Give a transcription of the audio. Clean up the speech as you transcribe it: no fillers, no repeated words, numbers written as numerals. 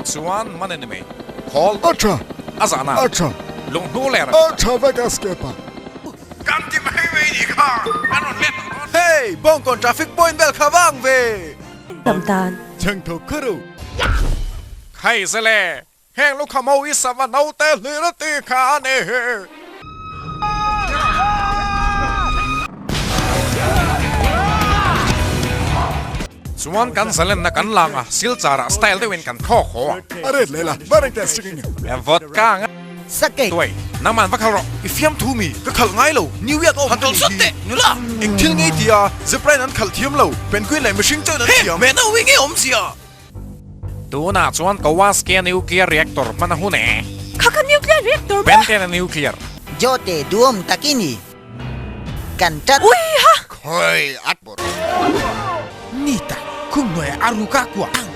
chuan man a ni mai. Khawl. A tha. A zahna. A tha. Lunghnu leh. A tha vek escape a. Kan ti mai mai nih kha kan rawn let ang dawn. Hey! Bawngkawn traffic point vel kha vang ve! Tam tan. Chheng tho kha ro. Khai zele, heng lukha mo i sava naute hlir a ti kha a ni. Chuan kan zalenna kan lang a, silchar ah style deuhin kan thlawk haw a. A ret leh la, va reng teh singing. Vodka ang a. Sake. Tuai, nangman va khal rawh. I fiamthu mi, ka khalh ngai lo, New York a awm ka nih hi. Nula, eng thil ngei tia zipline an khalh thiam lo, penguin leh mihring chuan an thiam. He, mehna ui nge awmzia? Tunah chuan Kowaski-a nuclear reactor hman a hun e. Kha kha nuclear reactor maw? Benten-a nuclear. Jote duam takini kan tat. Ui ha! Khawi at bawr. Nita, khum hnuaiah a ruka kuah ang.